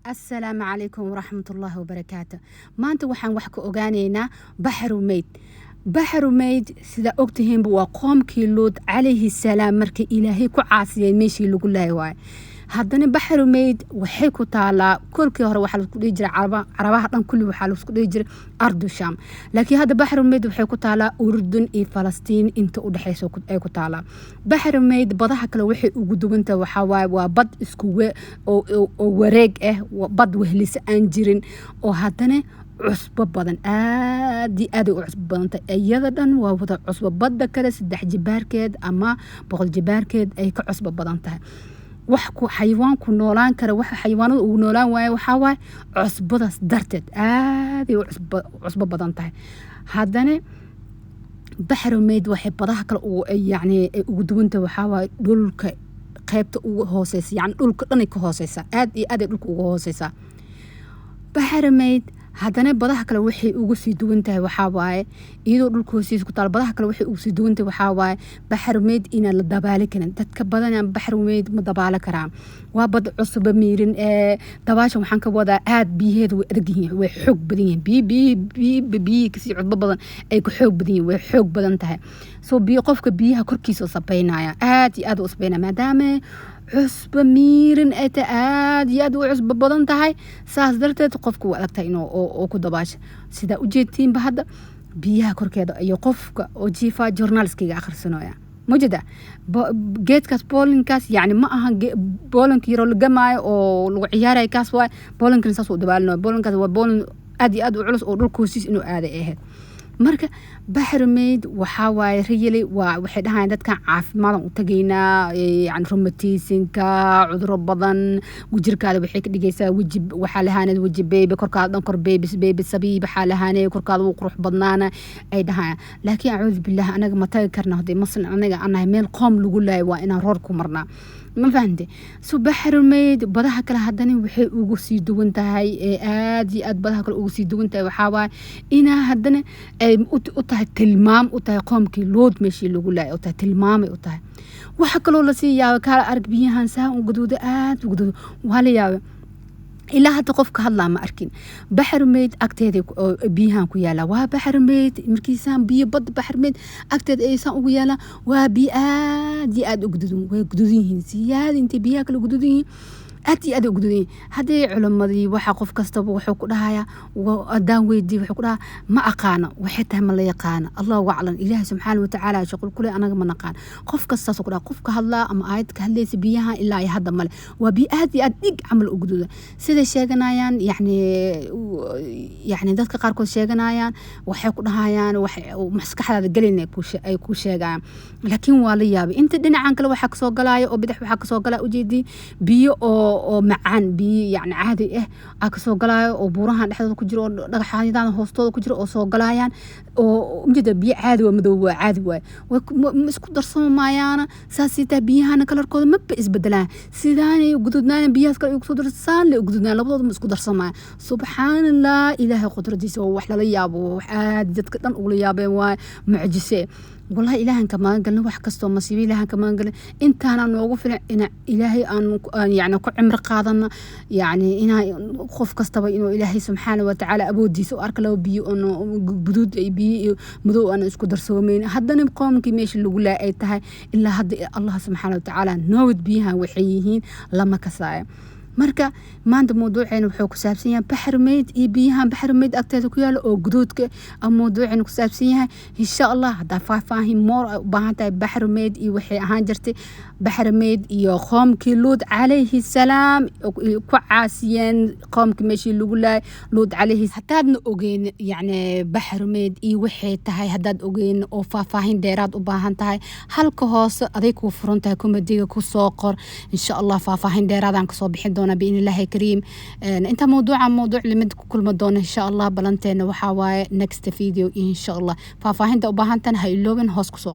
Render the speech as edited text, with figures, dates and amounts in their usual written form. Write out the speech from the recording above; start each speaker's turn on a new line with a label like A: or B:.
A: Assalaamu calaykum waraxmatullaahi wabarakaatu. Maanta waxaan wax ka ogaaneynaa Baxru Meyd. Baxru Meyd, sida ogtihiinba, waa qoomkii Luud calayhi salaam markii Ilaahay ku caasiyeen meeshii lagu laayay waaye. Haddana Baxru Meyd waxay ku taalaa, kolkii hore waxaa laisku dhihi jiray Carabaha dhan kulli waxaa laisku dhihi jiray Ardu Sham, laakiin hadda Baxru Meyd waxay ku taalaa Urdun iyo Falastiin inta u dhexeysa ay ku taalaa. Baxru Meyd badaha kale waxay ugu duwantahay waxaa waaye waa bad isku oo wareeg ah, bad wehlisa aan jirin, oo haddana cusbo badan, aad iyo aad ay u cusbo badan tahay. Iyada dhan waa wada cusbo. Badda kale 3 jibaarkeed ama 100 jibaarkeed ay ka cusbo badan tahay. Wax ku xayawaanku noolaan kara, waxa xayawaanada ugu noolaan waaye waxaa waaye cusbadaas darteed. Aad ay u cusbo badan tahay. Haddana Baxru Meyd waxay badaha kale ugu, yacni, ay ugu duwan tahay waxaa waaye dhulka qaybta ugu hooseysa, yacni dhulka dhan ay ka hooseysaa, aad iyo aad ay dhulka ugu hooseysaa Baxru Meyd. Haddana badaha kale waxay ugu sii duwan tahay waxaa waaye, iyadoo dhulka hoostiisa ku taal, badaha kale waxay ugu sii duwan tahay waxaa waaye Baxru Meyd inaan la dabaali karin. Dadka badanaa Baxru Meyd ma dabaali karaan. Waa bad cusba miirin ee dabaasha waxaan ka wadaa aad biyaheeda way adag yihiin, way xoog badan yihiin. Biyo biyo biyo biyihi kasii cusbo badan ay ku xoog badan yihiin, way xoog badan tahay. So biyo qofka biyaha korkiisa sabeynaya, aad iyo aad u sabeynaya, maadaama cusbo miirin ay tahay, aad iyo aad u cusbo badan tahay. Saas darteed qofka waa adagtahay inuu oo ku dabaasho. Sidaa ujeedtiinba hadda biyaha korkeeda iyo qofka oo jiifa journalskiga akhrisanaya mujeda geedkaas boolinkaas, yacni ma aha boolinka yaroo la gamaayo oo lagu ciyaarayo, kaas waay. Boolinkana saas uu dabaalinayo. Boolinkaas waa boolin aad iyo aad u culus oo dhulka hoostiis inuu aaday ay ahayd. Marka Baxru Meyd waxaa waaye really waa waxay dhahayaan dadkan caafimaadaan u tagaynaa, yani rheumatismka, cuduro badan, jirkaada waxay ka dhigaysaa weji waxaa lahaanad weji baby, korkaada dhan kor baby baby sabiib waxaa lahaanay, korkaada wuu qurux badnaana ay dhahayaan. Laakiin acuudu billah, anaga ma tagi karna. Haddii Muslim anaga aan nahay, meel qoom lagu laayo waa inaan roor ku marnaa, ma fahante? So Baxru Meyd badaha kale haddana waxay ugu sii duwan tahay ee aad iyo aad badaha kale ugu sii duwan tahay waxaa waaye inaa haddana ay u tahay tilmaam, u tahay qoomkii Lood meeshii lagu laayay u tahay, tilmaamay u tahay. Waxa kaloo lasii yaabay, kaala arag biyahan saa u gaduuda, aad u gaduuda, waa la yaabay. Ilaa hadda qofka hadlaa ma arkin. Baxru Meyd agteeda biyahan ku yaala waa Baxru Meyd. Markiisaan biyo badda Baxru Meyd agteeda aysaan ugu yaalaan, waa biyo aad iyo aad u guduudan. Way guduudan yihiin siyaada intay biyaha kale guduudan yihiin, aad iyo aad u guduudan yihiin. Haddii culimadii waxa qof kastaba wuxuu ku dhahayaa, haddaan weydii, wuxuu ku dhahaa ma aqaano waxay tahay, ma la yaqaano, Allahu aclam, Ilaahi subxaana watacaala shuqul kule, anaga ma naqaan. Qof kastaasuu ku dhaha. Qofka hadlaa ama aayad ka hadlaysa biyaha ilaa iyo hadda male. Waa biyo aad iyo aad dhig camal u guduudan siday sheeganayaan. Yacni dadka qaarkood sheeganayaan waxay ku dhahayaan wax maskaxdaada gelin ay ku sheegayaan, laakiin waa la yaabay. Inta dhinacan kale waxaa kasoo galaya oo bidix waxaa kasoo galaya ujeedii biyo oo macaan, biyo yacni caadi ah aa kasoo galaayo oo buurahan dhexdooda ku jiro oo dhagaxyadan hoostooda ku jiro oo soo galayaan oo ujeeda biyo caadi waa, madow waa, caadi waay, ma isku darsoomayaana. Saasay tahay biyahana kalarkooda maba isbedelaan. Sidaanay guduudnaana biyahaas kale kusoo darsaan la guduudnaan, labadooda ma isku darsamayaan. Subxaanallah, Ilaahay qudradiisa waa wax lala yaabo, wax aad dadka dhan ugula yaabeen, waa mucjise wallahi. Ilaahan ka magan galna wax kastoo masiibo, Ilaahan ka magan galna. Intaana noogu filan ina Ilaahay aan yacni ku cimri qaadano, yacni inaa qof kastaba inuu Ilaahay subxaana watacaala awoodiisa u arka. Laba biyo oon guduud iyo biyo iyo madow aan isku darsoomeyn, haddana qoomkii meesha lagu laa ay tahay. Ilaa hadda Allah subxaana watacaala noowad biyahan waxay yihiin lama kasaayo. Marka maanta mawduuceena wuxuu ku saabsan yahay Baxar Meyd iyo biyahan Baxar Meyd agteeda ku yaalo oo guduudka ah mawduuceena ku saabsan yahay, insha Allah. Haddaa faahfaahin more ay u baahan tahay Baxar Meyd iyo waxay ahaan jirtay Baxar Meyd iyo qoomkii Luud calayhi salaam ku caasiyeen, qoomkii meeshii lagu laayay Luud calayhi, haddaadna ogeyn yacni Baxar Meyd iyo waxay tahay, haddaad ogeyn oo faahfaahin dheeraad u baahan tahay, halka hoose aday kuu furan tahay, commentiga ku soo qor. Insha Allah faahfaahin dheeraadaan kasoo bixin doonaa biidni Illaahi kariim. Inta mawduuca mawduuc lamid ku kulma doono, insha Allah, balanteena waxaa waaye next video, insha Allah. Faahfaahinta u baahantan ha iloobin hoos kusoo.